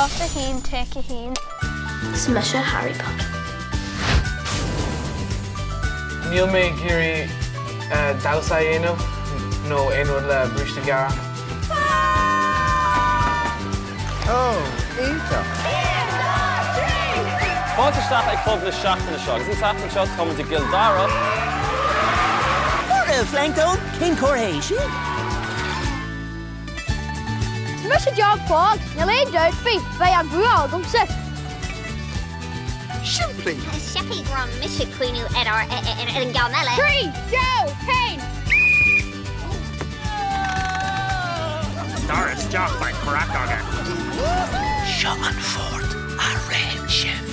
Shot 1, Take 1. Is mise Harry Potter. Níl mé ag iarraidh damhsa a dhéanamh nó aon rud le bríste gearra. Ó, iontach! Fáilte isteach ag Club na Seachtaine seo agus an tseachtain seo táimid i gCill Dara. Mora, Phlanctón, cén comhartha é sin? Is mise John Paul, níl aon dabht faoi, beidh an bua agamsa. Simplí! Seachain go raibh mise ag cuimhniú ar ar an gceann eile. 3, 2, 1. Tar isteach, beidh craic againn. Seo an fort a ritheann sibh.